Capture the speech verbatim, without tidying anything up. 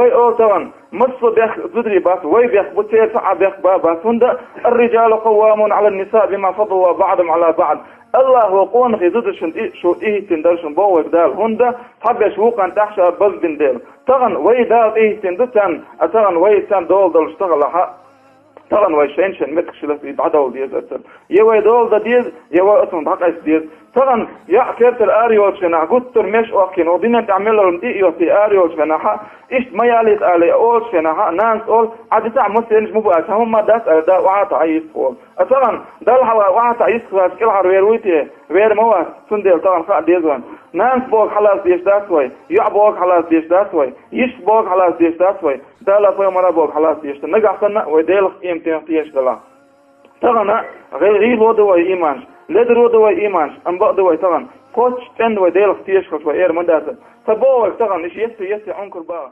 Вай ола тахана, массо бехк зударий бац, вай бехк бу, церан цхьа а бехк ба бац, хӀунда: «الرجال قوامون على النساء بما فضل الله بعضهم على بعض». АллахӀа къонахий зударшна тӀе шу тӀехӀиттина дар шуна боху вайга Дала, хӀунда: цхьаберш вукхарна тӀехь ша базбина дела. Тахана вай Дала тӀехӀиттина ду царна, а тахана вай царна дола долуш тахалахьа, тахана вай шайн-шайн меттигаш лаца и дӀадовла деза ацара. Я вай дола дан деза, я вай оцунна дӀакъаста деза. Тахана яӀ кертара ара йолчу хенахь, гуттар меш а охкина, оха динан тӀехь мелларма тӀе а йоттий ара йолчу хенахьа, иштта ма ялийта алий олучу хенахьа, нанас олу: «Ӏа дитахь, массернаш ма бу аьлла, хӀумма дац», аьлла, да охьа а таӀа йистхула. А тахана Далла хьалха охьа а таӀа йистхиларца кӀелхьара вер вуй те? Вер ма вац, цундела тахана хаа деза вайн. Нанас бохург хьалаца деш дац вай, йоӀ бохург хьалаца деш дац вай, йишас бохург хьалаца деш дац вай, Дала, пайхамара бохург хьалаца деш дац. Нагахь санна вай Делах къематдийнахь тешаш делахь. Тахана гӀе-, гӀийло ду вай иманаш, ледаро ду вай иманаш, амма бакъ ду вай тахана. Кхоччуш цӀена вай Делах тешаш хилча вай эр ма дац. Ца боху вайга тахана, иша ецций, ецций Ӏункар баха.